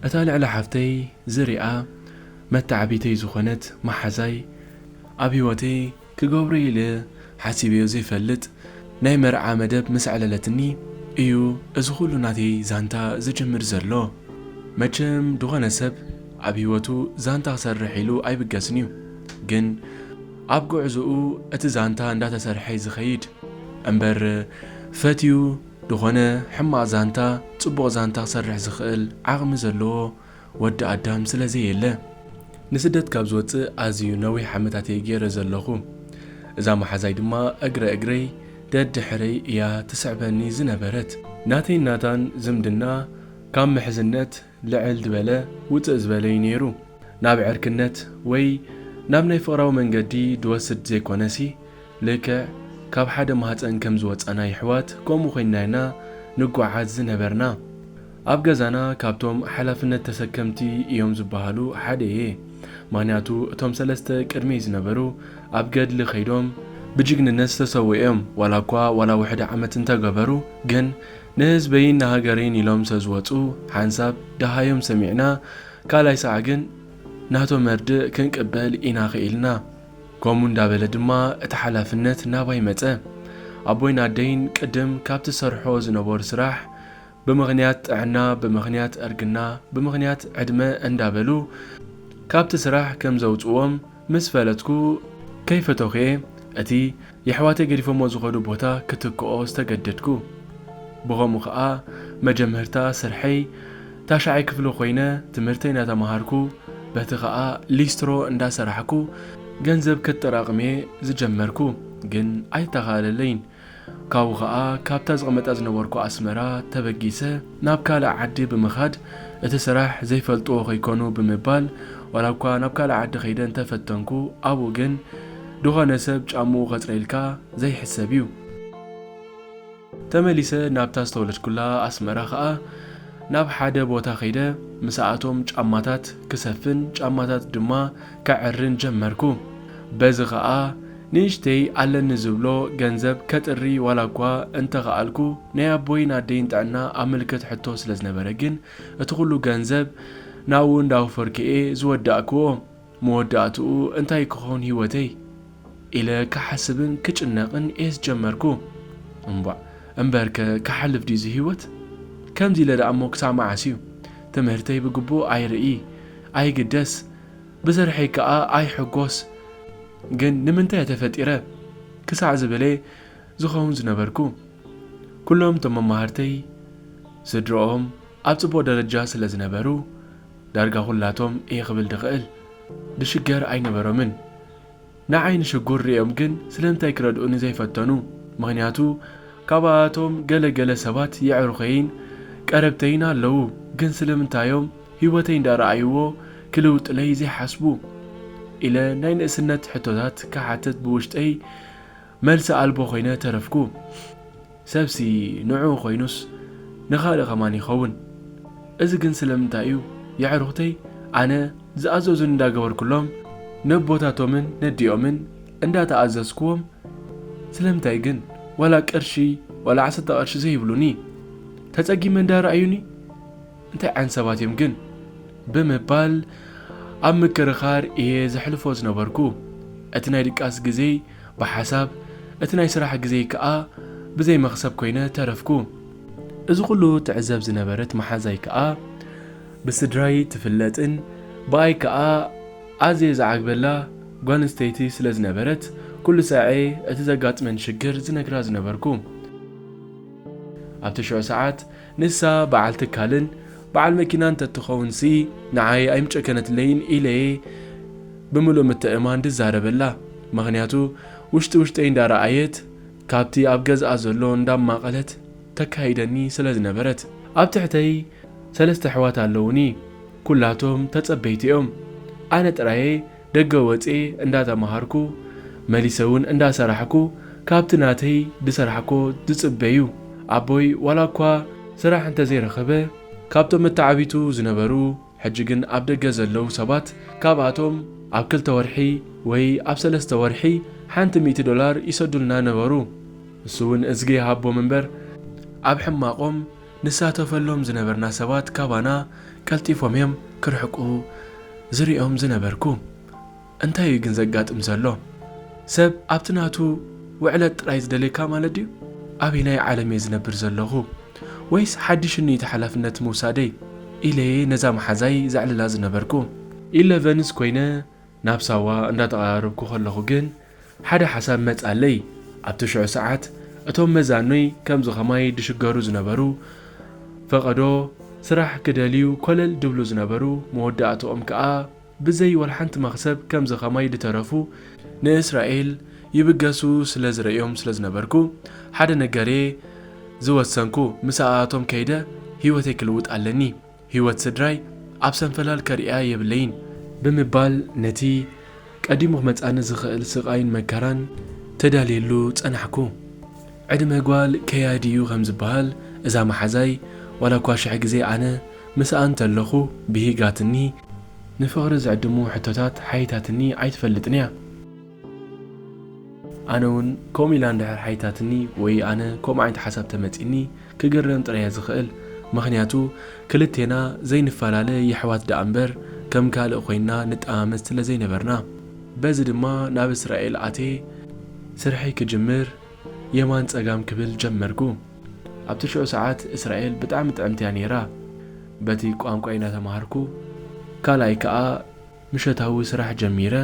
እታ ልዕሊ ሓፍተይ ዝሪኣ መተዓቢተይ ዝኾነት መሓዛይ ኣብ ህይወተይ ክገብሮ ኢለ ሓሲበዮ ዘይፈልጥ ናይ መርዓ መደብ ምስ ኣዕለለትኒ እዩ እዚ ኩሉ ናተይ ዛንታ ዝጅምር ዘሎ። መቸም ዝኾነ ሰብ ኣብ ህይወቱ ዛንታ ክሰርሕ ኢሉ ኣይብገስን እዩ። ግን ኣብ ጉዕዞኡ እቲ ዛንታ እንዳተሰርሐ እዩ ዝኸይድ። እምበር ፈትዩ ዝኾነ ሕማቕ ዛንታ ጽቡቕ ዛንታ ክሰርሕ ዝኽእል ዓቕሚ ዘለዎ ወዲ ኣዳም ስለ ዘየለ። ንስደት ካብ ዝወጽእ ኣዝዩ ነዊሕ ዓመታት እየ ገይረ ዘለኹ። እዛ መሓዛይ ድማ እግረ እግረይ ደድሕረይ እያ ትስዕበኒ ዝነበረት። ናተይን ናታን ዝምድና ካብ ምሕዝነት ልዕል ዝበለ ውጽእ ዝበለ እዩ ነይሩ። ናብ ዕርክነት ወይ ናብ ናይ ፍቕራዊ መንገዲ ድወስድ ዘይኮነሲ፣ ልክዕ ካብ ሓደ ማህጸን ከም ዝወጻና ይሕዋት ከምኡ ኮይንና ኢና ንጓዓዝ ዝነበርና። ኣብ ገዛና ካብቶም ሓላፍነት ተሰከምቲ እዮም ዝበሃሉ ሓደ እየ። ምኽንያቱ እቶም ሰለስተ ቅድመይ ዝነበሩ ኣብ ገድሊ ከይዶም ብጅግንነት ዝተሰውኡ እዮም። ዋላ እኳ ዋላ ውሕድ ዓመት እንተገበሩ፣ ግን ንህዝበይን ንሃገረይን ኢሎም ስለ ዝወጹ ሓንሳብ ደሃዮም ሰሚዕና፣ ካልኣይ ሳዕ ግን ናቶም መርድእ ክንቅበል ኢና ክኢልና። ከምኡ እንዳበለ ድማ እቲ ሓላፍነት ናባይ መጸ። ኣቦይን ኣደይን ቅድም ካብ ትሰርሖ ዝነበሩ ስራሕ ብምኽንያት ጥዕና፣ ብምኽንያት እርግና፣ ብምኽንያት ዕድመ እንዳበሉ ካብቲ ስራሕ ከም ዘውጽዎም ምስ ፈለጥኩ ከይፈተኹየ እቲ የሕዋተይ ገዲፎሞ ዝኸዱ ቦታ ክትክኦ ዝተገደድኩ። ብኸምኡ ኸኣ መጀመርታ ስርሐይ ታሽዓይ ክፍሊ ኮይነ ትምህርተይ እናተምሃርኩ በቲ ኸኣ ሊስትሮ እንዳሰራሕኩ ገንዘብ ከጠራቕምየ ዝጀመርኩ። ግን ኣይተኻእለለይን። ካብኡ ኸኣ ካብታ ዝቕመጣ ዝነበርኩ ኣስመራ ተበጊሰ ናብ ካልእ ዓዲ ብምኻድ እቲ ስራሕ ዘይፈልጥዎ ከይኮኑ ብምባል ዋላ እኳ ናብ ካልእ ዓዲ ኸይደ እንተፈተንኩ ኣብኡ ግን ዝኾነ ሰብ ጫምኡ ከጽረየልካ ዘይሕሰብ እዩ። ተመሊሰ ናብታ ዝተወለድኩላ ኣስመራ ኸኣ ናብ ሓደ ቦታ ከይደ ምስኣቶም ጫማታት ክሰፍን ጫማታት ድማ ከዐርን ጀመርኩ። በዚ ኸኣ ንእሽተይ ኣለኒ ዝብሎ ገንዘብ ከጥሪ ዋላ እኳ እንተኸኣልኩ ናይ ኣቦይን ኣደይን ጥዕና ኣብ ምልክት ሕቶ ስለ ዝነበረ ግን እቲ ኩሉ ገንዘብ ናብኡ እንዳወፈርኩ እየ ዝወዳእክዎ። መወዳእትኡ እንታይ ክኾን ህይወተይ ኢለ ክሓስብን ክጭነቕን እየ ዝጀመርኩ። እምቧዕ እምበርከ ክሓልፍ ድዩ እዚ ህይወት? ከምዚ ኢለ ደኣ እሞ ክሳዕ መዓስ እዩ? ትምህርተይ ብግቡእ ኣይርኢ ኣይግደስ፣ ብስርሐይ ከኣ ኣይሕጎስ። ግን ንምንታይ እየ ተፈጢረ ክሳዕ ዝብል እየ ዝኸውን ዝነበርኩ። ኩሎም እቶም መማህርተይ ስድርኦም ኣብ ጽቡቕ ደረጃ ስለ ዝነበሩ ዳርጋ ኩላቶም እየ ክብል ድኽእል ድሽገር ኣይነበሮምን። ንዓይ ንሽጉር ርእዮም ግን ስለምንታይ ክረድኡኒ ዘይፈተኑ? ምኽንያቱ ካብኣቶም ገለ ገለ ሰባት የዕሩኸይን ቀረብተይን ኣለዉ፣ ግን ስለምንታዮም ህይወተይ እንዳረኣይዎ ክልውጥለይ ዘይሓስቡ? ኢለ ናይ ንእስነት ሕቶታት ክሓትት ብውሽጠይ መልሲ ኣልቦ ኮይነ ተረፍኩ። ሰብሲ ንዕኡ ኮይኑስ ንኻልእ ከማን ይኸውን። እዚ ግን ስለምንታይ እዩ? የዕሩኽተይ ኣነ ዝኣዘዙን እንዳገበርኩሎም ነቦታቶምን ነዲኦምን እንዳተኣዘዝኩዎም ስለምንታይ ግን ዋላ ቅርሺ ዋላ ዓሰርተ ቅርሺ ዘይብሉኒ? ተጸጊመ እንዳረኣዩኒ እንታይ ዓይነት ሰባት እዮም ግን? ብምባል ኣብ ምክርኻር እየ ዘሕልፎ ዝነበርኩ። እቲ ናይ ድቃስ ግዜይ ብሓሳብ፣ እቲ ናይ ስራሕ ግዜይ ከኣ ብዘይ መኽሰብ ኮይነ ተረፍኩ። እዚ ኩሉ ትዕዘብ ዝነበረት መሓዛይ ከኣ ብስድራይ ትፍለጥን ብኣይ ከኣ ኣዝየ ዝዓግበላ ጓል ኣንስተይቲ ስለ ዝነበረት ኩሉ ሳዕ እየ እቲ ዘጋጥመን ሽግር ዝነግራ ዝነበርኩ። ኣብቲ ሽዑ ሰዓት ንሳ በዓል ትካልን በዓል መኪናን እንተትኸውንሲ ንዓይ ኣይምጨከነትለይን ኢለየ ብምሉእ ምትእምማን ድዛረበላ። ምኽንያቱ ውሽጢ ውሽጠይ እንዳረኣየት ካብቲ ኣብ ገዝኣ ዘሎ እንዳማቐለት ተካይደኒ ስለ ዝነበረት። ኣብ ትሕተይ ሰለስተ ኣሕዋት ኣለዉኒ። ኩላቶም ተጸበይቲ እዮም። ኣነ ጥራየ ደገ ወጽየ እንዳተማሃርኩ መሊሰ እውን እንዳሰራሕኩ ካብቲ ናተይ ዝሰራሕኮ ዝጽበዩ። ኣቦይ ዋላ እኳ ስራሕ እንተዘይረኸበ ካብቶም መተዓቢቱ ዝነበሩ ሕጂ ግን ኣብ ደገ ዘለዉ ሰባት ካብኣቶም ኣብ ክልተ ወርሒ ወይ ኣብ ሰለስተ ወርሒ ሓንቲ ሚእቲ ዶላር ይሰዱልና ነበሩ። እሱ እውን እዝጊ ይሃቦም እምበር ኣብ ሕማቖም ንሳተፈሎም ዝነበርና ሰባት ካባና ቀልጢፎም እዮም ክርሕቁ ዝርእዮም ዝነበርኩ። እንታይ እዩ ግን ዘጋጥም ዘሎ? ሰብ ኣብቲ ናቱ ውዕለት ጥራይ ዝደልየካ ማለት ድዩ? ኣበየናይ ዓለም እየ ዝነብር ዘለኹ? ወይስ ሓዲሽኒ እቲ ሓላፍነት ምውሳደይ? ኢለየ ነዛ መሓዛይ ዘዕልላ ዝነበርኩ። ኢለቨንስ ኮይነ ናብ ሳዋ እንዳተቐራረብኩ ከለኹ ግን ሓደ ሓሳብ መጻለይ። ኣብቲ ሽዑ ሰዓት እቶም መዛኖይ ከምዚ ኸማይ ድሽገሩ ዝነበሩ፣ ፈቐዶ ስራሕ ክደልዩ ኮለል ድብሉ ዝነበሩ፣ መወዳእትኦም ከኣ ብዘይ ወላ ሓንቲ መኽሰብ ከምዚ ኸማይ ድተረፉ፣ ንእስራኤል ይብገሱ ስለ ዝርእዮም ስለ ዝነበርኩ፣ ሓደ ነገርየ ዝወሰንኩ። ምስኣቶም ከይደ ህይወተይ ክልውጥ ኣለኒ። ህይወት ስድራይ ኣብ ሰንፈላል ከርእያ የብለይን ብምባል ነቲ ቀዲሙ ክመጻኒ ዝኽእል ስቓይን መከራን ተዳልየሉ ጸናሕኩ። ዕድመ ጓል ከያዲ እዩ ከም ዝበሃል፣ እዛ መሓዛይ ዋላ እኳ ሽሕ ግዜ ኣነ ምስኣ እንተለኹ ብሂጋትኒ፣ ንፍቕሪ ዝዕድሙ ሕቶታት ሓይታትኒ ኣይትፈልጥን እያ። ኣነ እውን ከምኡ ኢላ እንድሕር ሓይታትኒ ወይ ኣነ ከምኡ ዓይነት ሓሳብ ተመጺኒ ክግረም ጥራይ እየ ዝኽእል። ምኽንያቱ ክልቴና ዘይንፈላለ የሕዋት ደኣ እምበር ከም ካልእ ኮይንና ንጠማመት ስለ ዘይነበርና። በዚ ድማ ናብ እስራኤል ኣትየ ስርሐይ ክጅምር የማን ጸጋም ክብል ጀመርኩ። ኣብቲ ሽዑ ሰዓት እስራኤል ብጣዕሚ ጥዕምቲ እያ ነይራ። በቲ ቋንቋ እናተማሃርኩ ካልኣይ ከኣ ምሸታዊ ስራሕ ጀሚረ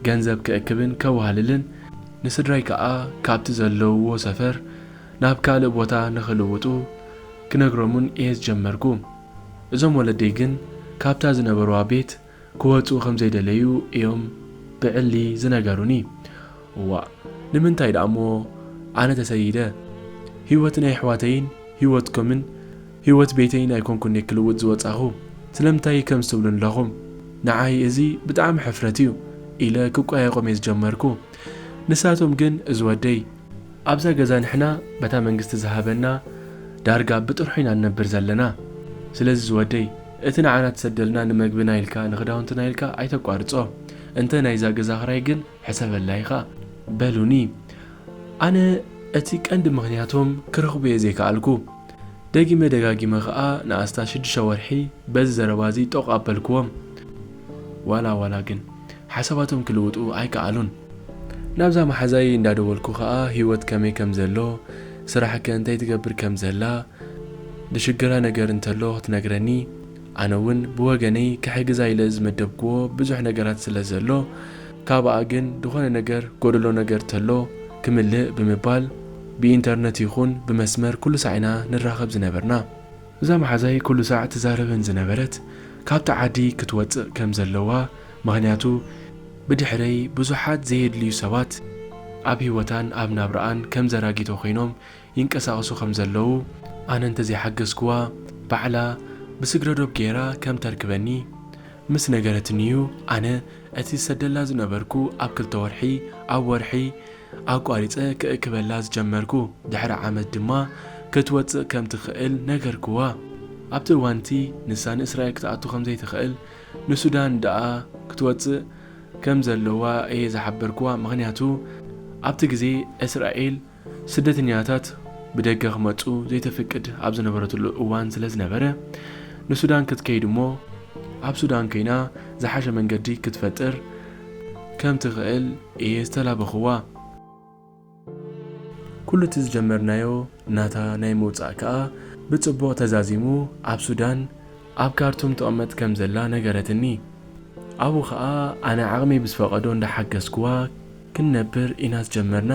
ገንዘብ ክእክብን ከዋህልልን፣ ንስድራይ ከኣ ካብቲ ዘለውዎ ሰፈር ናብ ካልእ ቦታ ንኽልውጡ ክነግሮምን እየ ዝጀመርኩ። እዞም ወለደይ ግን ካብታ ዝነበርዋ ቤት ክወጹ ከም ዘይደለዩ እዮም ብዕሊ ዝነገሩኒ። እዋእ፣ ንምንታይ ደኣ እሞ ኣነ ተሰይደ? ህይወት ናይ ኣሕዋተይን ህይወትኩምን ህይወት ቤተይን ኣይኮንኩን ክልውጥ ዝወጻኹ። ስለምንታይ ከምዚ ትብሉኒ ኣለኹም? ንዓይ እዚ ብጣዕሚ ሕፍረት እዩ ኢለ ክቋየቖም እየ ዝጀመርኩ። ንሳቶም ግን እዚ ወደይ ኣብዛ ገዛ ንሕና በታ መንግስቲ ዝሃበና ዳርጋ ብጥርሑ ኢና ንነብር ዘለና። ስለዚ ዝወደይ እቲ ንዓና ትሰደልና ንመግብና ኢልካ ንኽዳውንትና ኢልካ ኣይተቋርጾ። እንተ ናይዛ ገዛ ክራይ ግን ሕሰበላ ኢኻ በሉኒ። ኣነ እቲ ቀንዲ ምኽንያቶም ክረኽቦ እየ ዘይከኣልኩ። ደጊመ ደጋጊመ ኸኣ ንኣስታት ሽዱሽተ ወርሒ በዚ ዘረባ እዚ ጦቕ ኣበልክዎም። ዋላ ዋላ ግን ሓሳባቶም ክልውጡ ኣይከኣሉን። ናብዛ መሓዛይ እንዳደወልኩ ኸኣ ህይወት ከመይ ከም ዘሎ፣ ስራሕከ እንታይ ትገብር ከም ዘላ፣ ድሽግራ ነገር እንተሎ ክትነግረኒ፣ ኣነ እውን ብወገነይ ክሕግዛ ኢለ ዝመደብክዎ ብዙሕ ነገራት ስለ ዘሎ፣ ካብኣ ግን ዝኾነ ነገር ጎደሎ ነገር ተሎ ክምልእ ብምባል ብኢንተርነት ይኹን ብመስመር ኩሉ ሳዕ ኢና ንራኸብ ዝነበርና። እዛ መሓዛይ ኩሉ ሳዕ ትዛረበን ዝነበረት ካብቲ ዓዲ ክትወጽእ ከም ዘለዋ፣ ምኽንያቱ ብድሕረይ ብዙሓት ዘየድልዩ ሰባት ኣብ ህይወታን ኣብ ናብርኣን ከም ዘራጊቶ ኮይኖም ይንቀሳቐሱ ከም ዘለዉ፣ ኣነ እንተዘይሓገዝክዋ ባዕላ ብስግረ ዶብ ገይራ ከም ተርክበኒ ምስ ነገረትኒ'ዩ ኣነ እቲ ዝሰደላ ዝነበርኩ ኣብ ክልተ ወርሒ፣ ኣብ ወርሒ ኣቋሪጸ ክእክበላ ዝጀመርኩ። ድሕሪ ዓመት ድማ ክትወጽእ ከም ትኽእል ነገርክዋ። ኣብቲ እዋንቲ ንሳ ንእስራኤል ክትኣቱ ከም ዘይትኽእል፣ ንሱዳን ደኣ ክትወጽእ ከም ዘለዋ እየ ዝሓበርክዋ። ምኽንያቱ ኣብቲ ግዜ እስራኤል ስደተኛታት ብደገ ክመጹ ዘይተፍቅድ ኣብ ዝነበረትሉ እዋን ስለ ዝነበረ፣ ንሱዳን ክትከይድ እሞ ኣብ ሱዳን ኮይና ዝሓሸ መንገዲ ክትፈጥር ከም ትኽእል እየ ዝተላበኽዋ። ኩሉ እቲ ዝጀመርናዮ ናታ ናይ ምውጻእ ከኣ ብጽቡቕ ተዛዚሙ ኣብ ሱዳን ኣብ ካርቱም ትቕመጥ ከም ዘላ ነገረትኒ። ኣብኡ ኸኣ ኣነ ዓቕመይ ብዝፈቐዶ እንዳሓገዝክዋ ክንነብር ኢና ዝጀመርና።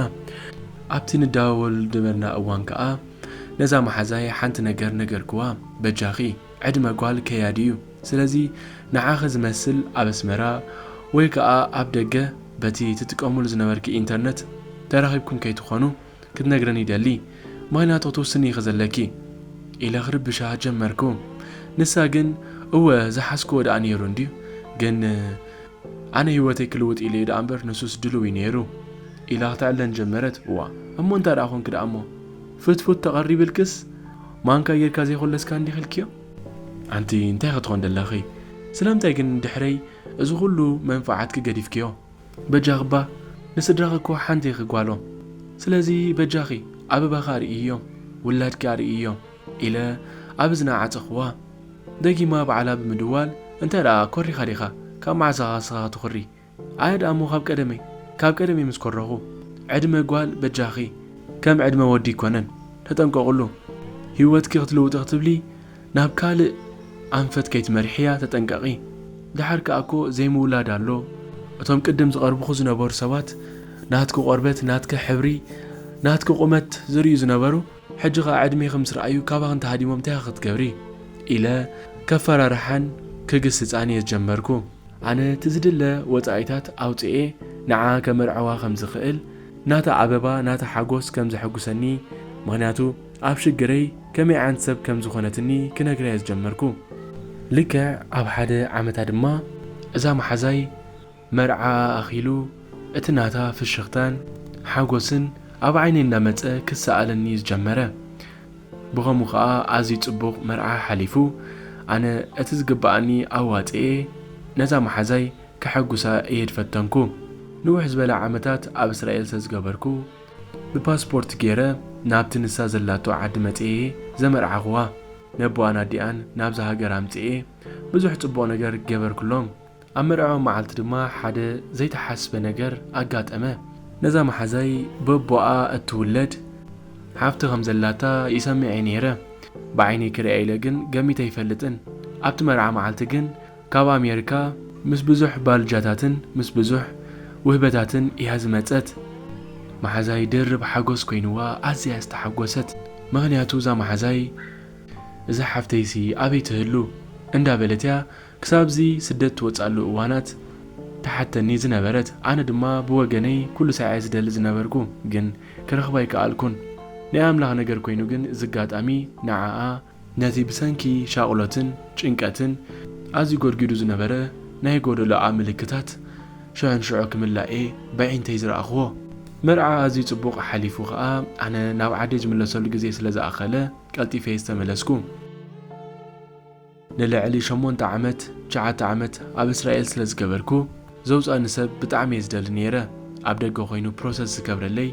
ኣብቲ ንደዋወል ዝነበርና እዋን ከኣ ነዛ መሓዛይ ሓንቲ ነገር ነገርክዋ። በጃኺ፣ ዕድመ ጓል ከያዲ እዩ። ስለዚ ንዓኺ ዝመስል ኣብ ኣስመራ ወይ ከኣ ኣብ ደገ በቲ ትጥቀሙሉ ዝነበርኪ ኢንተርነት ተራኺብኩም ከይትኾኑ ክትነግረኒ ይደሊ፣ ምኽንያቱ ክትውስኒ ኢኺ ዘለኪ ኢለ ክርብሻ ጀመርኩ። ንሳ ግን እወ ዝሓስክዎ ደኣ ነይሩ እንድዩ፣ ግን ኣነ ህይወተይ ክልውጥ ኢለ እየ ደኣ እምበር ንሱስ ድሉው እዩ ነይሩ ኢላ ክተዕልለን ጀመረት። እዋ እሞ እንታይ ደኣ ኮንኪ ደኣ እሞ ፍትፉት ተቐሪብልክስ ማንካ ጌርካ ዘይኮለስካ እንዲኺ ኢልክዮ? ኣንቲ እንታይ ክትኾን ደለኺ? ስለምንታይ ግን ድሕረይ እዚ ኩሉ መንፍዓትኪ ገዲፍክዮ? በጃኺ እባ ንስድራኺ እኮ ሓንቲ ኢኺ ጓሎም። ስለዚ በጃኺ ኣበባኺ ኣርእይዮም፣ ውላድኪ ኣርእይዮም። ኢለ ኣብ እዝና ዓጸኽዋ። ደጊማ ባዕላ ብምድዋል፣ "እንተ ደኣ ኮሪኻ ዲኻ? ካብ መዓስ ኢኻ ንስኻ ክትኹሪ?" ኣነ ደኣ እሞ ካብ ቀደመይ፣ ካብ ቀደመይ ምስ ኮረኹ። ዕድመ ጓል በጃኺ፣ ከም ዕድመ ወዲ ኣይኮነን። ተጠንቀቕሉ። ህይወትኪ ክትልውጢ ክትብሊ ናብ ካልእ ኣንፈት ከይትመርሕያ ተጠንቀቒ። ደሓር ከኣ እኮ ዘይምውላድ ኣሎ። እቶም ቅድም ዝቐርቡኹ ዝነበሩ ሰባት ናትኪ ቆርበት፣ ናትኪ ሕብሪ፣ ናትኪ ቁመት ዝርእዩ ዝነበሩ፣ ሕጂ ኸኣ ዕድሜኺ ምስ ረኣዩ ካባኽን ተሃዲሞም እንታይ ኢኺ ክትገብሪ? ኢለ ከፈራርሓን ክግስጻን እየ ዝጀመርኩ። ኣነ እቲ ዝድለ ወጻኢታት ኣውጽኤ ንዓ ከመርዕዋ ከም ዝኽእል፣ ናታ ኣበባ፣ ናታ ሓጎስ ከም ዘሐጉሰኒ፣ ምኽንያቱ ኣብ ሽግረይ ከመይ ዓይነት ሰብ ከም ዝኾነትኒ ክነግራ እየ ዝጀመርኩ። ልክዕ ኣብ ሓደ ዓመታ ድማ እዛ መሓዛይ መርዓ ኣኺሉ፣ እቲ ናታ ፍሽኽታን ሓጎስን ኣብ ዓይነይ እናመጸ ክሰኣለኒ ዝጀመረ። ብኸምኡ ኸኣ ኣዝዩ ጽቡቕ መርዓ ሓሊፉ፣ ኣነ እቲ ዝግብኣኒ ኣዋጽኤ ነዛ መሓዛይ ከሐጉሳ እየ ዝፈተንኩ። ንውሕ ዝበለ ዓመታት ኣብ እስራኤል ስለ ዝገበርኩ፣ ብፓስፖርት ገይረ ናብቲ ንሳ ዘላቶ ዓዲ መጺኤ ዘመርዓኹዋ። ነቦኣን ኣዲኣን ናብዛ ሃገር ኣምጺኤ ብዙሕ ጽቡቕ ነገር ገበርኩሎም። ኣብ መርዓኦም መዓልቲ ድማ ሓደ ዘይተሓስበ ነገር ኣጋጠመ። ነዛ መሓዛይ በቦኣ እትውለድ ሓፍቲ ከም ዘላታ ይሰምዕ እየ ነይረ። ብዓይነይ ክሪኣ ኢለ ግን ገሚተ ኣይፈልጥን። ኣብቲ መርዓ መዓልቲ ግን ካብ ኣሜሪካ ምስ ብዙሕ ባልጃታትን ምስ ብዙሕ ውህበታትን እያ ዝመጸት። መሓዛይ ድርብ ሓጎስ ኮይንዋ ኣዝያ እያ ዝተሓጎሰት። ምኽንያቱ እዛ መሓዛይ "እዛ ሓፍተይሲ ኣበይ ትህሉ?" እንዳበለት እያ ክሳብዚ ስደት ትወጽኣሉ እዋናት ትሓተኒ ዝነበረት። ኣነ ድማ ብወገነይ ኩሉ ሳዕ እየ ዝደሊ ዝነበርኩ፣ ግን ክረኽባ ኣይከኣልኩን። ናይ ኣምላኽ ነገር ኮይኑ ግን እዚ ኣጋጣሚ ንዓኣ ነቲ ብሰንኪ ሻቕሎትን ጭንቀትን ኣዝዩ ጎድጒዱ ዝነበረ ናይ ጎደሎኣ ምልክታት ሽሕን ሽዑ ክምላእ እየ በዒንተይ ዝረኣኽዎ። መርዓ ኣዝዩ ጽቡቕ ሓሊፉ ኸኣ ኣነ ናብ ዓደይ ዝምለሰሉ ግዜ ስለ ዝኣኸለ ቀልጢፈ እየ ዝተመለስኩ። ንልዕሊ ሸሞንተ ዓመት፣ ትሽዓተ ዓመት ኣብ እስራኤል ስለ ዝገበርኩ፣ ዘውጽኣኒ ሰብ ብጣዕሚ እየ ዝደሊ ነይረ። ኣብ ደገ ኮይኑ ፕሮሰስ ዝገብረለይ፣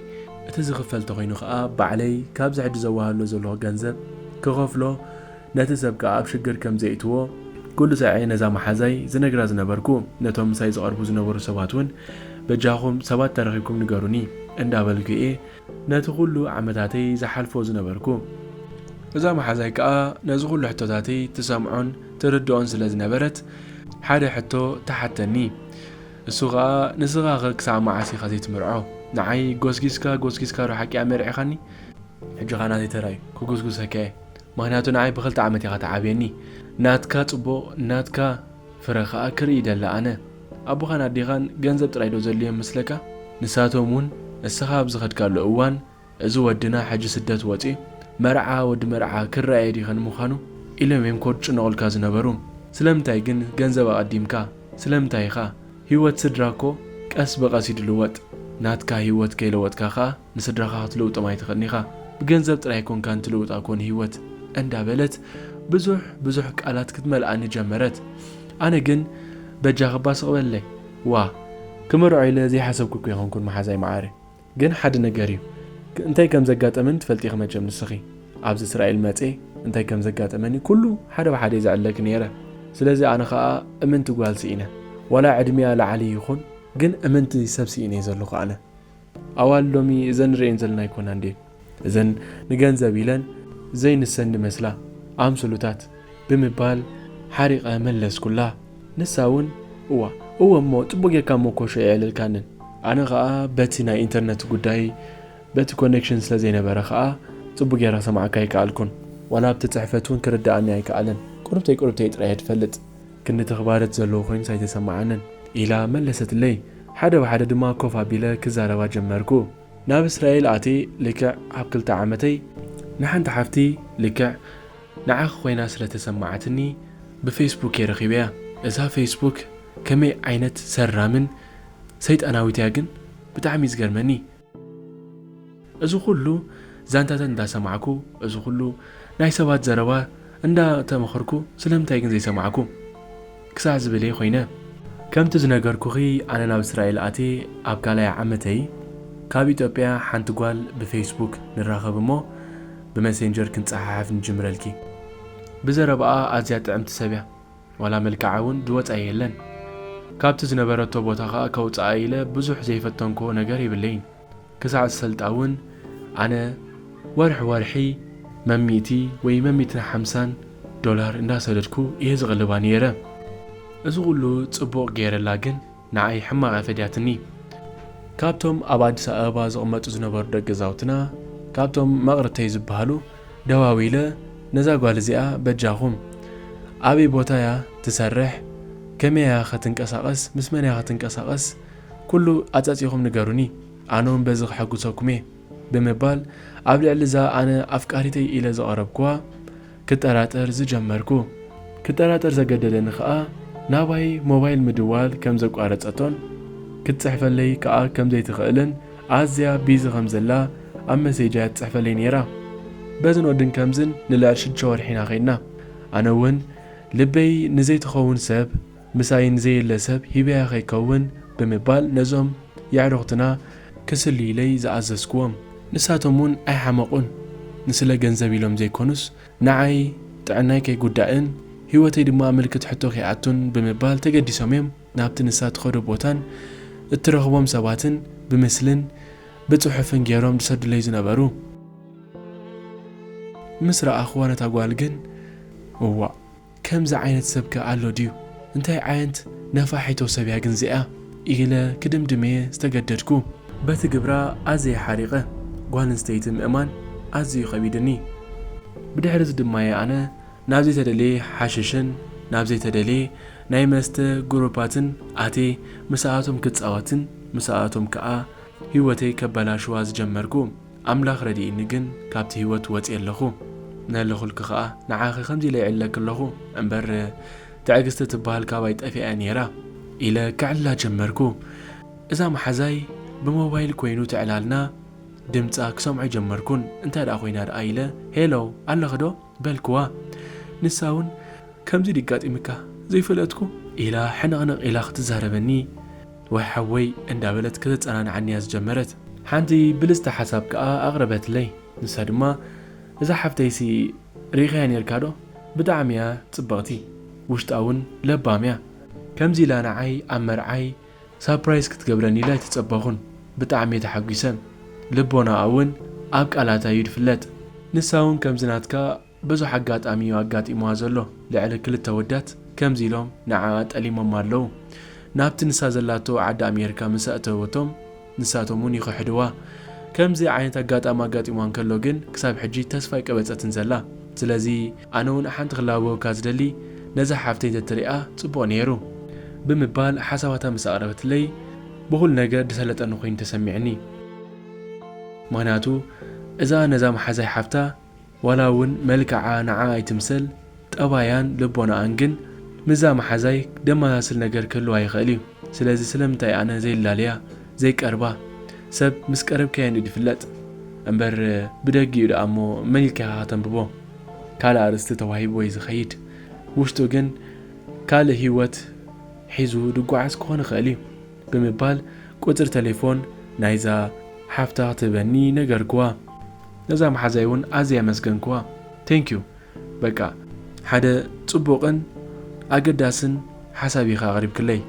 እቲ ዝኽፈል ተኾይኑ ኸኣ ባዕለይ ካብዚ ሕጂ ዘዋህሎ ዘለኹ ገንዘብ ክኸፍሎ፣ ነቲ ሰብ ከኣ ኣብ ሽግር ከም ዘእትዎ፣ ኩሉ ሳዕ እየ ነዛ መሓዛይ ዝነግራ ዝነበርኩ። ነቶም ምሳይ ዝቐርቡ ዝነበሩ ሰባት እውን፣ "በጃኹም ሰባት ተረኺብኩም ንገሩኒ" እንዳበልኩ እየ ነቲ ኩሉ ዓመታተይ ዝሓልፎ ዝነበርኩ። እዛ መሓዛይ ከኣ ነዚ ኩሉ ሕቶታተይ ትሰምዖን ትርድኦን ስለ ዝነበረት፣ ሓደ ሕቶ ትሓተኒ። እሱ ኸኣ፣ "ንስኻኸ ክሳዕ መዓስ ኢኻ ዘይትምርዖ? ንዓይ ጎስጊስካ ጎስጊስካ ዶ ሓቂ ኣመርዒኻኒ? ሕጂ ኸኣ ናተይ ተራ እዩ፣ ክጉስጉሰካ እየ። ምኽንያቱ ንዓይ ብኽልተ ዓመት ኢኻ ትዓብየኒ። ናትካ ጽቡቕ፣ ናትካ ፍረ ኸኣ ክርኢ ይደሊ ኣነ። ኣቦኻን ኣዴኻን ገንዘብ ጥራይ ዶ ዘድልዮም መስለካ? ንሳቶም እውን እስኻ ኣብ ዝኸድካሉ እዋን፣ እዚ ወድና ሕጂ ስደት ወጺኡ፣ መርዓ ወዲ መርዓ ክረኣየ ድዩ ከን ምዃኑ?" ኢሎም እዮም ከጭንቑልካ ዝነበሩ። ስለምንታይ ግን ገንዘብ ኣቐዲምካ? ስለምንታይ ኢኻ? ህይወት ስድራ እኮ ቀስ ብቐስ እዩ ዝልወጥ። ናትካ ህይወት ከይለወጥካ ኸኣ ንስድራኻ ክትልውጦም ኣይትኽእልን ኢኻ። ብገንዘብ ጥራይ ኣይኮንካን ትልውጣ እኮ ንህይወት እንዳበለት ብዙሕ ብዙሕ ቃላት ክትመልኣኒ ጀመረት። ኣነ ግን በጃኺ እባ ስቕ በልለይ። ዋ፣ ክምርዖ ኢለ ዘይሓሰብኩ እኮ ኣይኮንኩን መሓዛይ መዓረ። ግን ሓደ ነገር እዩ። ክ-፣ እንታይ ከም ዘጋጠመኒ ትፈልጢ ኢኺ መቸም ንስኺ። ኣብዚ እስራኤል መጼ እንታይ ከም ዘጋጠመኒ ኩሉ ሓደ ብሓደ እየ ዘዕለልኪ ነይረ። ስለዚ ኣነ ኸኣ እምንቲ ጓል ስኢነ። ዋላ ዕድሚኣ ላዕሊ ይኹን፣ ግን እምንቲ ሰብ ስኢነ እየ ዘለኹ ኣነ። ኣዋልድ ሎሚ እዘን ንርእየን ዘለና ኣይኮናን ድየን? እዘን ንገንዘብ ኢለን ዘይንሰን ዝመስላ ኣምስሉታት ብምባል ሓሪቐ መለስኩላ። ንሳ እውን፣ "እዋ፣ እወ እሞ ጽቡቕ ጌርካ እሞ ኮሾ የዕልልካንን። ኣነ ኸኣ በቲ ናይ ኢንተርነት ጉዳይ፣ በቲ ኮኔክሽን ስለ ዘይነበረ ኸኣ ጽቡቕ ጌረ ክሰምዓካ ኣይከኣልኩን። ዋላ ኣብቲ ጽሕፈት እውን ክርድኣኒ ኣይከኣለን። ቁርብተይ ቁርብተይ ጥራይ እየ ዝፈልጥ። ክንዲ ተኽባረት ዘለዎ ኮይኑስ ኣይተሰምዓንን" ኢላ መለሰትለይ። ሓደ ብሓደ ድማ ኮፍ ኣቢለ ክዛረባ ጀመርኩ። ናብ እስራኤል ኣትየ ልክዕ ኣብ ክልተ ዓመተይ ንሓንቲ ሓፍቲ ልክዕ ንዓኺ ኮይና ስለ ተሰማዓትኒ ብፌስቡክ እየ ረኺበያ። እዛ ፌስቡክ ከመይ ዓይነት ሰራምን ሰይጣናዊት እያ ግን ብጣዕሚ እዩ ዝገርመኒ። እዚ ኩሉ ዛንታታት እንዳሰማዕኩ፣ እዚ ኩሉ ናይ ሰባት ዘረባ እንዳተመኸርኩ፣ ስለምንታይ ግን ዘይሰማዕኩ ክሳዕ ዝብል እየ ኮይነ። ከምቲ ዝነገርኩኺ፣ ኣነ ናብ እስራኤል ኣትየ ኣብ ካልኣይ ዓመተይ፣ ካብ ኢትዮጵያ ሓንቲ ጓል ብፌስቡክ ንራኸብ እሞ፣ ብመሴንጀር ክንጸሓሓፍ ንጅምረልኪ። ብዘረባኣ ኣዝያ ጥዕምቲ ሰብ እያ። ዋላ መልክዓ እውን ዝወጻ የለን። ካብቲ ዝነበረቶ ቦታ ኸኣ ከውጽኣ ኢለ ብዙሕ ዘይፈተንክዎ ነገር የብለይን። ክሳዕ ዝሰልጣ እውን ኣነ ወርሒ ወርሒ መሚእቲ ወይ መሚእትን ሓምሳን ዶላር እንዳሰደድኩ እየ ዝቕልባ ነይረ። እዚ ኩሉ ጽቡቕ ገይረላ ግን ንዓይ ሕማቕ እያ ፈድያትኒ። ካብቶም ኣብ ኣዲስ ኣበባ ዝቕመጡ ዝነበሩ ደቂ ገዛውትና፣ ካብቶም መቕርተይ ዝበሃሉ ደዋዊለ፣ ነዛ ጓል እዚኣ በጃኹም፣ ኣበይ ቦታ እያ ትሰርሕ፣ ከመይ እያ ኸትንቀሳቐስ፣ ምስ መን እያ ኸትንቀሳቐስ፣ ኩሉ ኣጻጺኹም ንገሩኒ፣ ኣነ እውን በዚ ክሕግዘኩም እየ ብምባል ኣብ ልዕሊ እዛ ኣነ ኣፍቃሪተይ ኢለ ዘቐረብኩዋ ክጠራጠር ዝጀመርኩ። ክጠራጠር ዘገደደኒ ኸኣ ናባይ ሞባይል ምድዋል ከም ዘቋረጸቶን ክትጽሕፈለይ ከኣ ከም ዘይትኽእልን ኣዝያ ቢዚ ከም ዘላ ኣብ መሴጃ ትጽሕፈለይ ነይራ። በዝን ወድን ከምዝን ንልዕሊ ሽዱሽተ ወርሒ ኢና ኸይድና። ኣነ እውን ልበይ ንዘይትኸውን ሰብ ምሳይ ንዘየለ ሰብ ሂበያ ከይከውን ብምባል ነዞም የዕሩኽትና ክስልዩለይ ዝኣዘዝክዎም። ንሳቶም እውን ኣይሓመቑን። ንስለ ገንዘብ ኢሎም ዘይኮኑስ ንዓይ ጥዕናይ ከይጉዳእን ህይወተይ ድማ ምልክት ሕቶ ከይኣቱን ብምባል ተገዲሶም እዮም ናብቲ ንሳ ትኸዶ ቦታን እትረኽቦም ሰባትን ብምስልን ብጽሑፍን ገይሮም ዝሰዱለይ ዝነበሩ። ምስ ረኣኽዋ ነታ ጓል ግን፣ እዋእ፣ ከምዚ ዓይነት ሰብከ ኣሎ ድዩ? እንታይ ዓይነት ነፋሒቶ ሰብ እያ ግን እዚኣ? ኢለ ክድምድም እየ ዝተገደድኩ። በቲ ግብራ ኣዝየ ሓሪቐ። ጓል ኣንስተይቲ ምእማን ኣዝዩ ከቢድኒ። ብድሕሪ እዚ ድማ እየ ኣነ ናብ ዘይተደልየ ሓሽሽን ናብ ዘይተደልየ ናይ መስተ ግሩፓትን ኣትየ ምስኣቶም ክጻወትን ምስኣቶም ከኣ ህይወተይ ከበላሽዋ ዝጀመርኩ። ኣምላኽ ረዲእኒ ግን ካብቲ ህይወት ወጽየ ኣለኹ። ነለኹልኪ ከኣ ንዓኺ ከምዚ ኢለ ይዕለኪ ኣለኹ እምበር ትዕግስቲ ትበሃል ካባይ ጠፊኣ እያ ነይራ ኢለ ከዕልላ ጀመርኩ። እዛ መሓዛይ ብሞባይል ኮይኑ ትዕላልና ድምጻ ክሰምዖ ኣይጀመርኩን። እንታይ ደኣ ኮይና ደኣ ኢለ ሄሎ ኣለኺ ዶ በልክዋ። ንሳ እውን ከምዚ ድዩ ኣጋጢምካ ዘይፈለጥኩ ኢላ ሕንቕንቕ ኢላ ክትዛረበኒ ወይ ሓወይ እንዳበለት ከተጸናንዓኒ እያ ዝጀመረት። ሓንቲ ብልጽቲ ሓሳብ ከኣ ኣቕረበትለይ። ንሳ ድማ እዛ ሓፍተይሲ ርኢኻያ ኔርካ ዶ? ብጣዕሚ እያ ጽብቕቲ፣ ውሽጣ እውን ለባም እያ። ከምዚ ኢላ ንዓይ ኣብ መርዓይ ሳፕራይዝ ክትገብረኒ ኢለ ኣይተጸበኹን። ብጣዕሚ እየ ተሓጒሰ። ልቦናኣ እውን ኣብ ቃላታ እዩ ዝፍለጥ። ንሳ እውን ከምዚ ናትካ ብዙሕ ኣጋጣሚ እዩ ኣጋጢምዋ ዘሎ። ልዕሊ ክልተ ወዳት ከምዚ ኢሎም ንዓኣ ጠሊሞማ ኣለዉ። ናብቲ ንሳ ዘላቶ ዓዲ ኣሜሪካ ምስ ኣእተወቶም ንሳቶም እውን ይኽሕድዋ። ከምዚ ዓይነት ኣጋጣሚ ኣጋጢምዋ እንከሎ ግን ክሳብ ሕጂ ተስፋ ኣይቀበጸትን ዘላ። ስለዚ ኣነ እውን ሓንቲ ክላበወካ ዝደሊ ነዛ ሓፍተይ እንተትሪኣ ጽቡቕ ነይሩ ብምባል ሓሳባታ ምስ ኣቕረበትለይ ብኹሉ ነገር ዝሰለጠኒ ኮይኑ ተሰሚዕኒ። ምኽንያቱ እዛ ነዛ መሓዛይ ሓፍታ ዋላ እውን መልክዓ ንዓ ኣይትምሰል፣ ጠባያን ልቦናኣን ግን ምስዛ መሓዛይ ደመሳስል ነገር ክህልዋ ይኽእል እዩ። ስለዚ ስለምንታይ ኣነ ዘይላልያ፣ ዘይቀርባ? ሰብ ምስ ቀረብካዮ እንድዩ ዝፍለጥ እምበር ብደጊኡ ደኣ እሞ መን ኢልካ ኢኻ ከተንብቦ? ካልእ ኣርእስቲ ተዋሂብዎ እዩ ዝኸይድ። ውሽጡ ግን ካልእ ህይወት ሒዙ ድጓዓዝ ክኾን ይኽእል እዩ። ብምባል ቁጽሪ ተሌፎን ናይዛ ሓፍታ ክትህበኒ ነገርክዋ። ነዛ መሓዛይ እውን ኣዝየ ኣመስገንክዋ። ቴንክ ዩ። በቃ ሓደ ጽቡቕን ኣገዳስን ሓሳብ ኢኻ ኣቕሪብክለይ።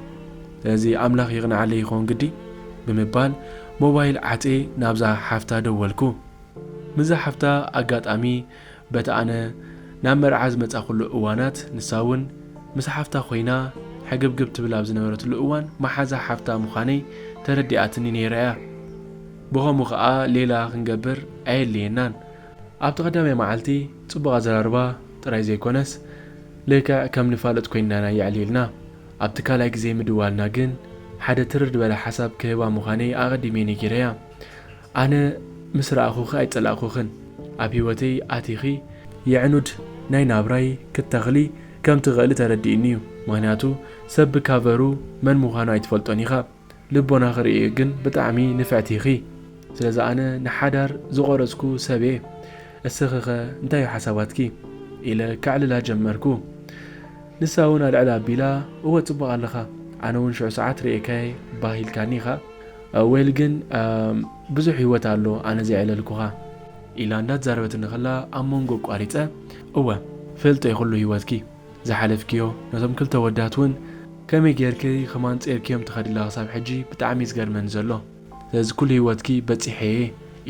ስለዚ ኣምላኽ ይቕንዓለይ ይኸውን ግዲ ብምባል ሞባይል ዓጽየ ናብዛ ሓፍታ ደወልኩ። ምስዛ ሓፍታ ኣጋጣሚ በቲ ኣነ ናብ መርዓ ዝመጻኹሉ እዋናት ንሳ እውን ምስ ሓፍታ ኮይና ሕግብግብ ትብል ኣብ ዝነበረትሉ እዋን መሓዛ ሓፍታ ምዃነይ ተረዲኣትኒ ነይራ እያ። ብኸምኡ ኸኣ ሌላ ክንገብር ኣየድልየናን። ኣብቲ ቀዳማይ መዓልቲ ጽቡቕ ኣዘራርባ ጥራይ ዘይኮነስ ልክዕ ከም ንፋለጥ ኮይንና ኢና የዕሊልና። ኣብቲ ካልኣይ ግዜ ምድዋልና ግን ሓደ ትርር ዝበለ ሓሳብ ክህባ ምዃነይ ኣቐዲመ ነጊረያ። ኣነ ምስ ረኣኹኺ ኣይጸላእኩኽን። ኣብ ህይወተይ ኣቲኺ የዕኑድ ናይ ናብራይ ክትተኽሊ ከም ትኽእሊ ተረዲእኒ እዩ። ምኽንያቱ ሰብ ብካቨሩ መን ምዃኑ ኣይትፈልጦን ኢኻ። ልቦና ክርእዮ ግን ብጣዕሚ ንፍዕቲ ኢኺ። ስለዚ ኣነ ንሓዳር ዝቖረጽኩ ሰብ እየ። እስኺኸ እንታይ እዩ ሓሳባትኪ? ኢለ ከዕልላ ጀመርኩ። ንሳ እውን ኣልዕል ኣቢላ፣ እወ ጽቡቕ ኣለኻ፣ ኣነ እውን ሽዑ ሰዓት ርእየካየ ባህ ኢልካኒ ኢኻ። ዌል ግን ኣም፣ ብዙሕ ህይወት ኣሎ ኣነ ዘየዕለልኩኻ። ኢላ እንዳተዛረበትኒ ከላ ኣብ መንጎ ኣቋሪጸ፣ እወ፣ ፈልጦ እየ ኩሉ ህይወትኪ፣ ዝሓለፍክዮ፣ ነቶም ክልተ ወዳት እውን ከመይ ጌርኪ ከማን ጸይርክዮም ትኸዲ ኣለኻ ክሳብ ሕጂ ብጣዕሚ እዩ ዝገርመኒ ዘሎ። ስለዚ ኩሉ ህይወትኪ በጺሐ እየ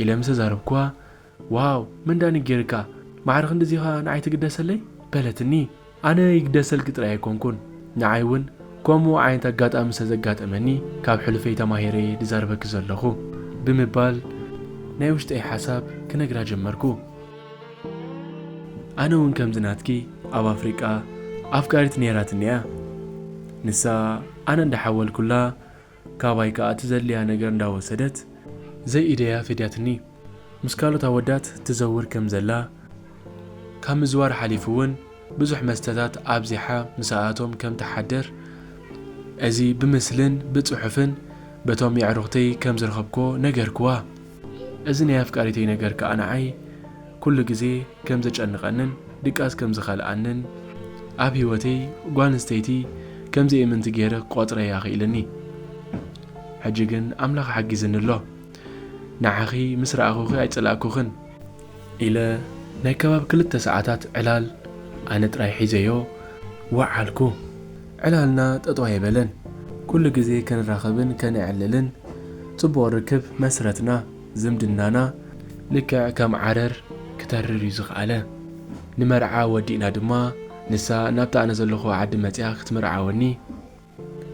ኢለ ምስ ተዛረብኩዋ፣ ዋው፣ መን ዳኣ ነጊርካ? ማዕረ ክንድዚ ኢኻ ንዓይ ትግደሰለይ? በለትኒ። ኣነ ይግደሰልኪ ጥራይ ኣይኮንኩን፣ ንዓይ እውን ከምኡ ዓይነት ኣጋጣሚ ስለ ዘጋጠመኒ ካብ ሕሉፈይ ተማሂረ እየ ዝዛረበኪ ዘለኹ ብምባል ናይ ውሽጠይ ሓሳብ ክነግራ ጀመርኩ። ኣነ እውን ከምዚ ናትኪ ኣብ ኣፍሪቃ ኣፍቃሪት ነይራትኒ እያ። ንሳ ኣነ እንዳሓወልኩላ ካባይ ከኣ እቲ ዘድልያ ነገር እንዳወሰደት ዘይኢደያ ፈድያትኒ። ምስ ካልኦት ኣወዳት ትዘውር ከም ዘላ፣ ካብ ምዝዋር ሓሊፉ እውን ብዙሕ መስተታት ኣብዚሓ ምስኣቶም ከም ትሓድር፣ እዚ ብምስልን ብጽሑፍን በቶም የዕሩኽተይ ከም ዝረኸብክዎ ነገርክዋ። እዚ ናይ ኣፍቃሪተይ ነገር ከኣ ንዓይ ኩሉ ግዜ ከም ዘጨንቐንን ድቃስ ከም ዝኸልኣንን፣ ኣብ ህይወተይ ጓል ኣንስተይቲ ከም ዘይእምንቲ ገይረ ክቆጽረያ ክኢለኒ። ሕጂ ግን ኣምላኽ ሓጊዝኒ ኣሎ። ንዓኺ ምስ ረኣኹኺ ኣይጸላእኩኽን ኢለ ናይ ከባቢ ክልተ ሰዓታት ዕላል ኣነ ጥራይ ሒዘዮ ወዓልኩ። ዕላልና ጠጠው ኣይበለን። ኩሉ ግዜ ክንራኸብን ከነዕልልን ጽቡቕ ርክብ መስረትና። ዝምድናና ልክዕ ከም ዓረር ክተርር እዩ ዝኸኣለ። ንመርዓ ወዲእና ድማ ንሳ ናብታ ኣነ ዘለኹ ዓዲ መጺኣ ክትምርዓወኒ፣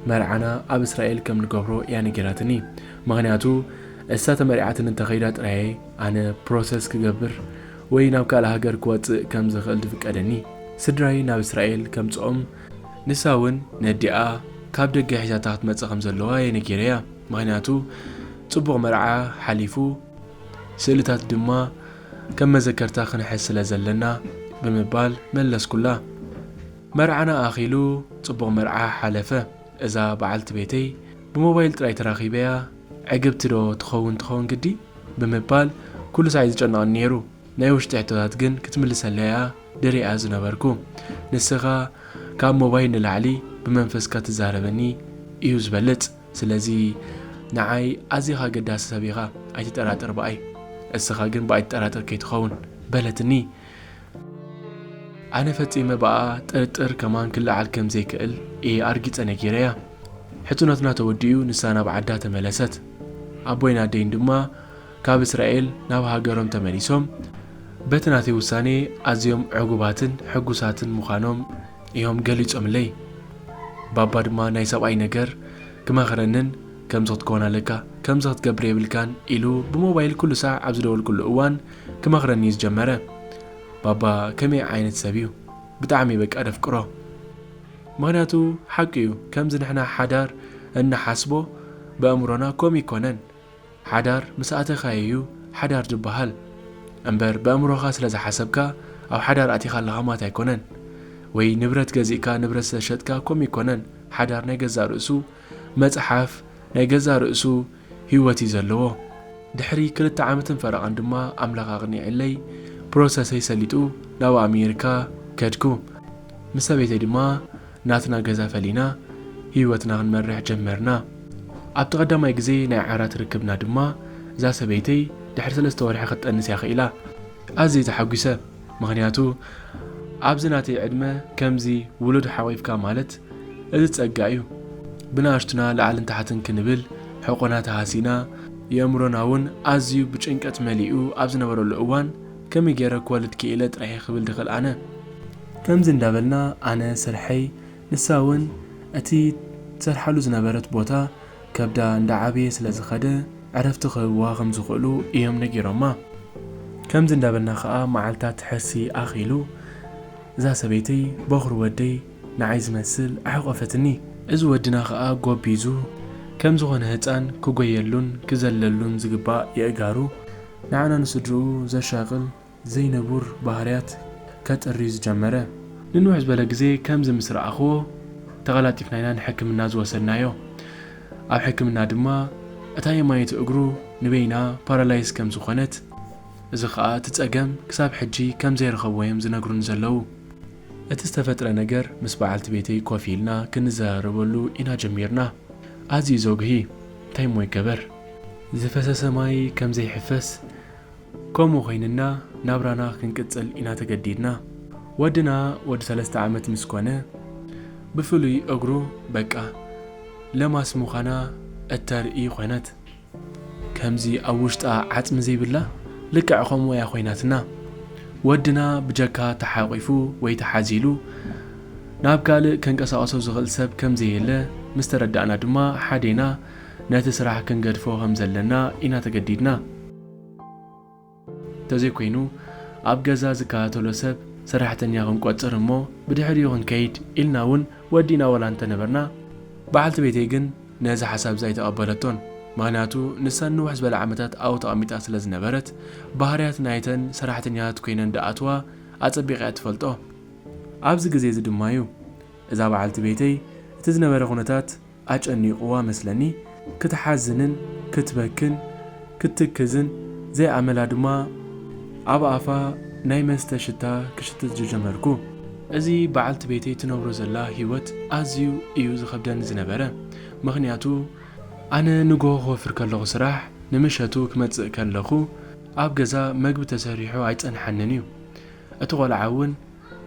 መርዓና ኣብ እስራኤል ከም ንገብሮ እያ ነጊራትኒ። ምኽንያቱ እሳ ተመሪዓትኒ እንተኸይዳ ጥራይ ኣነ ፕሮሰስ ክገብር ወይ ናብ ካልእ ሃገር ክወጽእ ከም ዝኽእል ዝፍቀደኒ። ስድራይ ናብ እስራኤል ከምጽኦም፣ ንሳ እውን ነዲኣ ካብ ደገ ሒዛታ ክትመጽእ ከም ዘለዋ እየ ነጊረያ። ምኽንያቱ ጽቡቕ መርዓ ሓሊፉ፣ ስእልታት ድማ ከም መዘከርታ ክንሕዝ ስለ ዘለና ብምባል መለስኩላ። መርዓና ኣኺሉ ጽቡቕ መርዓ ሓለፈ። እዛ በዓልቲ ቤተይ ብሞባይል ጥራይ ተራኺበያ፣ ዕግብቲ ዶ ትኸውን ትኸውን ግዲ ብምባል ኩሉ ሳዕ እዩ ዝጨንቐኒ ነይሩ። ናይ ውሽጢ ሕቶታት ግን ክትምልሰለይ እያ ደሪኣ ዝነበርኩ። ንስኻ ካብ ሞባይል ንላዕሊ ብመንፈስካ ትዛረበኒ እዩ ዝበልጽ። ስለዚ ንዓይ ኣዚኻ ኣገዳሲ ሰብ ኢኻ፣ ኣይትጠራጠር ብኣይ። እስኻ ግን ብኣይ ትጠራጠር ከይትኸውን በለትኒ። ኣነ ፈጺመ ብኣ ጥርጥር ከማን ክለዓል ከም ዘይክእል እየ ኣርጊጸ ነጊረያ። ሕጽኖትና ተወዲኡ ንሳ ናብ ዓዳ ተመለሰት። ኣቦይን ኣደይን ድማ ካብ እስራኤል ናብ ሃገሮም ተመሊሶም፣ በቲ ናተይ ውሳኔ ኣዝዮም ዕጉባትን ሕጉሳትን ምዃኖም እዮም ገሊጾምለይ። ባባ ድማ ናይ ሰብኣይ ነገር ክመኽረንን፣ "ከምዚ ክትከውን ኣለካ፣ ከምዚ ክትገብር የብልካን" ኢሉ ብሞባይል ኩሉ ሳዕ ኣብ ዝደወልኩሉ እዋን ክመኽረኒ እዩ ዝጀመረ። ባባ ከመይ ዓይነት ሰብ እዩ? ብጣዕሚ በቃ ደፍቅሮ። ምኽንያቱ ሓቂ እዩ፣ ከምዚ ንሕና ሓዳር እንሓስቦ ብኣእምሮና ከምኡ ኣይኮነን። ሓዳር ምስ ኣተኻዮ እዩ ሓዳር ዝበሃል። እምበር ብኣእምሮኻ ስለ ዝሓሰብካ ኣብ ሓዳር ኣቲኻ ኣለኻ ማለት ኣይኮነን። ወይ ንብረት ገዚእካ ንብረት ስለ ዝሸጥካ ከምኡ ኣይኮነን። ሓዳር ናይ ገዛእ ርእሱ መጽሓፍ፣ ናይ ገዛእ ርእሱ ህይወት እዩ ዘለዎ። ድሕሪ ክልተ ዓመትን ፈረቓን ድማ ኣምላኽ ኣቕኒዕለይ ፕሮሰሰይ ሰሊጡ ናብ ኣሜሪካ ከድኩ። ምስ ሰበይተይ ድማ ናትና ገዛ ፈሊና ህይወትና ክንመርሕ ጀመርና። ኣብቲ ቀዳማይ ግዜ ናይ ዓራት ርክብና ድማ እዛ ሰበይተይ ድሕሪ ሰለስተ ወርሒ ክትጠንስ እያ ክኢላ። ኣዝየ ተሓጒሰ፣ ምኽንያቱ ኣብዚ ናተይ ዕድመ ከምዚ ውሉድ ሓቒፍካ ማለት እዚ ጸጋ እዩ። ብንኣሽቱና ላዕልን ታሕትን ክንብል ሕቖና ተሃሲና፣ የእምሮና እውን ኣዝዩ ብጭንቀት መሊኡ ኣብ ዝነበረሉ እዋን ከመይ ገይረ ክወልድ ክኢለ ጥራይ ክብል ድኽእል ኣነ። ከምዚ እንዳበልና ኣነ ስርሐይ፣ ንሳ እውን እቲ ትሰርሓሉ ዝነበረት ቦታ ከብዳ እንዳዓበየ ስለ ዝኸደ ዕረፍቲ ክህብዋ ከም ዝኽእሉ እዮም ነጊሮማ። ከምዚ እንዳበልና ኸኣ መዓልታት ሕርሲ ኣኺሉ እዛ ሰበይተይ በኹሪ ወደይ ንዓይ ዝመስል ኣሕቆፈትኒ። እዚ ወድና ኸኣ ጎቢዙ ከም ዝኾነ ህጻን ክጎየሉን ክዘለሉን ዝግባእ የእጋሩ ንዓና ንስድርኡ ዘሻቕል ዘይንቡር ባህርያት ከጥሪ ዝጀመረ። ንንውሕ ዝበለ ግዜ ከምዚ ምስ ረኣኽዎ፣ ተቐላጢፍና ኢና ንሕክምና ዝወሰድናዮ። ኣብ ሕክምና ድማ፣ እታ የማነይቲ እግሩ ንበይና ፓራላይዝ ከም ዝኾነት፣ እዚ ኸኣ እቲ ጸገም ክሳብ ሕጂ ከም ዘይረኸብዎ እዮም ዝነግሩኒ ዘለዉ። እቲ ዝተፈጥረ ነገር ምስ በዓልቲ ቤተይ ኮፍ ኢልና ክንዘራረበሉ ኢና ጀሚርና። ኣዝዩ ዘጉሂ፣ እንታይ እሞ ይገበር? ዝፈሰሰ ማይ ከም ዘይሕፈስ፣ ከምኡ ኮይንና ናብራና ክንቅጽል ኢና ተገዲድና። ወድና ወዲ ሰለስተ ዓመት ምስ ኮነ፣ ብፍሉይ እግሩ በቃ ለማስ ምዃና እተርኢ ኾነት። ከምዚ ኣብ ውሽጣ ዓጽሚ ዘይብላ ልክዕ ከምኡ እያ ኮይናትና። ወድና ብጀካ ተሓቂፉ ወይ ተሓዚሉ ናብ ካልእ ከንቀሳቐሶ ዝኽእል ሰብ ከም ዘየለ ምስ ተረዳእና ድማ ሓዴና ነቲ ስራሕ ክንገድፎ ከም ዘለና ኢና ተገዲድና። እንተዘይኮይኑ ኣብ ገዛ ዝከታተሎ ሰብ ሰራሕተኛ ክንቆጽር እሞ ብድሕሪኡ ክንከይድ ኢልና እውን ወዲና ዋላ እንተነበርና፣ በዓልቲ ቤተይ ግን ነዚ ሓሳብ እዚ ኣይተቐበለቶን። ምኽንያቱ ንሳ ንውሕ ዝበለ ዓመታት ኣብኡ ተቐሚጣ ስለ ዝነበረት፣ ባህርያት ናይተን ሰራሕተኛታት ኮይነን ድኣትዋ ኣጸቢቓ እያ ትፈልጦ። ኣብዚ ግዜ እዚ ድማ እዩ እዛ በዓልቲ ቤተይ እቲ ዝነበረ ኩነታት ኣጨኒቕዋ መስለኒ። ክትሓዝንን ክትበክን ክትትክዝን ዘይኣመላ ድማ ኣብ ኣፋ ናይ መስተ ሽታ ክሽትት ዝጀመርኩ። እዚ በዓልቲ ቤተይ ትነብሮ ዘላ ህይወት ኣዝዩ እዩ ዝኸብደኒ ዝነበረ። ምኽንያቱ ኣነ ንግሆ ክወፍር ከለኹ ስራሕ፣ ንምሸቱ ክመጽእ ከለኹ ኣብ ገዛ መግቢ ተሰሪሑ ኣይጸንሓንን እዩ። እቲ ቆልዓ እውን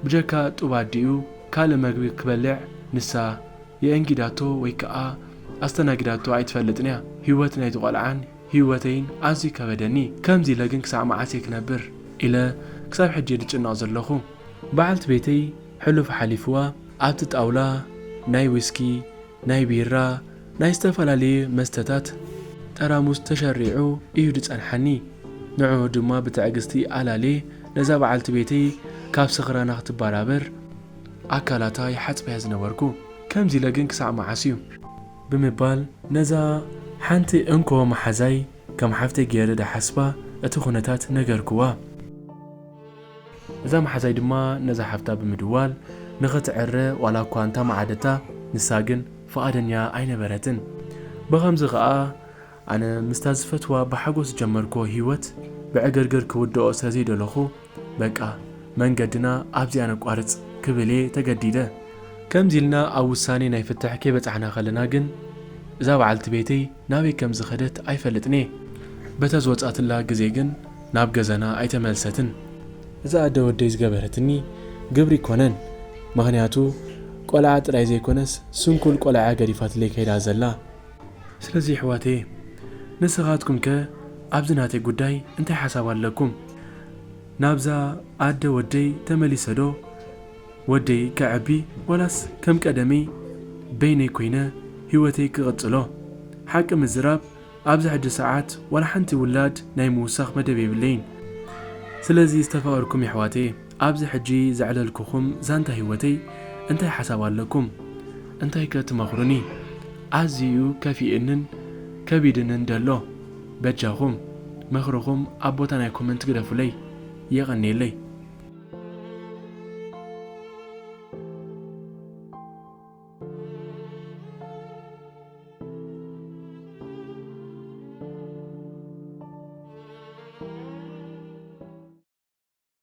ብጀካ ጡብ ኣዲኡ ካልእ መግቢ ክበልዕ ንሳ የእንጊዳቶ ወይ ከኣ ኣስተናጊዳቶ ኣይትፈልጥን እያ። ህይወት ናይቲ ቆልዓን ህይወተይን ኣዝዩ ከበደኒ። ከምዚ ኢለ ግን ክሳዕ መዓስ እየ ክነብር ኢለ ክሳብ ሕጂ እየ ዝጭነቕ ዘለኹ። በዓልቲ ቤተይ ሕሉፍ ሓሊፍዋ ኣብቲ ጣውላ ናይ ዊስኪ፣ ናይ ቢራ፣ ናይ ዝተፈላለየ መስተታት ጠራሙዝ ተሸሪዑ እዩ ዝጸንሓኒ። ንዕኡ ድማ ብትዕግስቲ ኣላልየ ነዛ በዓልቲ ቤተይ ካብ ስኽራና ክትበራበር ኣካላታ ይሓጽበያ ዝነበርኩ። ከምዚ ኢለ ግን ክሳዕ መዓስ እዩ? ብምባል ነዛ ሓንቲ እንኮ መሓዛይ ከም ሓፍተይ ገይረ ድሓስባ እቲ ኩነታት ነገርክዋ። እዛ መሓዛይ ድማ ነዛ ሓፍታ ብምድዋል ንኽትዕረ ዋላ እኳ እንተመዓደታ፣ ንሳ ግን ፍቓደኛ ኣይነበረትን። ብኸምዚ ኸኣ ኣነ ምስታ ዝፈትዋ ብሓጎስ ዝጀመርክዎ ህይወት ብዕግርግር ክውድኦ ስለ ዘይደለኹ፣ በቃ መንገድና ኣብዚኣ ነቋርጽ ክብል እየ ተገዲደ። ከምዚ ኢልና ኣብ ውሳኔ ናይ ፍትሕ ከይበጻሕና ከለና ግን፣ እዛ በዓልቲ ቤተይ ናበይ ከም ዝኸደት ኣይፈልጥን እየ። በታ ዝወጻትላ ግዜ ግን ናብ ገዛና ኣይተመልሰትን። እዛ ኣደ ወደይ ዝገበረትኒ ግብሪ ኣይኮነን፣ ምኽንያቱ ቆልዓ ጥራይ ዘይኮነስ ስንኩል ቆልዓ ገዲፋትለይ ከይዳ ዘላ። ስለዚ ኣሕዋተየ፣ ንስኻትኩምከ ኣብዚ ናተይ ጉዳይ እንታይ ሓሳብ ኣለኩም? ናብዛ ኣደ ወደይ ተመሊሰ ዶ? ወደይ ከዕቢ ዋላስ ከም ቀደመይ በይነይ ኮይነ ህይወተይ ክቕጽሎ? ሓቂ ምዝራብ ኣብዚ ሕጂ ሰዓት ዋላ ሓንቲ ውላድ ናይ ምውሳኽ መደብ የብለይን። ስለዚ ዝተፋቐርኩም የሕዋተየ፣ ኣብዚ ሕጂ ዘዕለልኩኹም ዛንታ ህይወተይ እንታይ ሓሳብ ኣለኩም? እንታይከ ትመኽሩኒ? ኣዝዩ ከፊእንን ከቢድንን ደሎ። በጃኹም ምኽርኹም ኣብ ቦታ ናይ ኮመንት ግደፉለይ። የቐንየለይ።